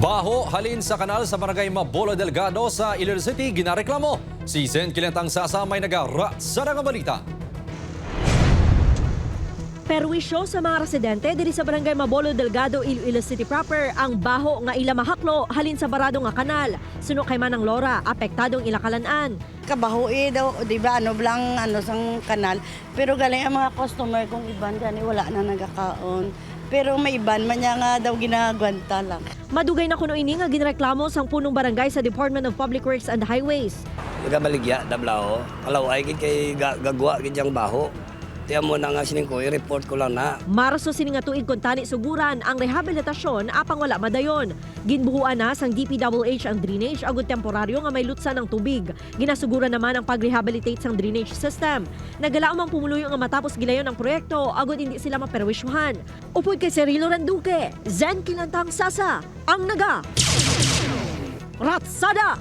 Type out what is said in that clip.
Baho halin sa kanal sa Barangay Mabolo Delgado sa Iloilo City ginareklamo. Si Zen Kilentang Sasa may nagaratsada nga balita. Perwisyo sa mga residente diri sa Barangay Mabolo Delgado, Iloilo City proper ang baho nga ila mahaklo halin sa barado nga kanal. Suno kay Manang Lora, apektadong ila kalan-an. Kabaho eh daw, di ba, ano lang, ano sang kanal. Pero galing ang mga customer kung iban gani wala na nagakaon. Pero may iban man niya nga daw ginagwanta lang. Madugay na kuno ini nga ginereklamo sang punong barangay sa Department of Public Works and Highways. Nagabaligya, dablao. Kalaway gid kay gagwa gid yang baho. Tiyan mo na nga sining ko, i-report ko lang na. Marso sini nga tuig kon tani suguran ang rehabilitasyon apang wala madayon. Ginbuhuan na sang DPWH ang drainage agud temporaryo nga may lutsa ng tubig. Ginasuguran naman ang pag-rehabilitate sang drainage system. Nagalaom ang pumuluyo nga matapos gilayon ang proyekto agud hindi sila maperwisyuhan. Upod kay Cirilo Randuque, Zen Kilantang Sasa, ang naga. Ratsada!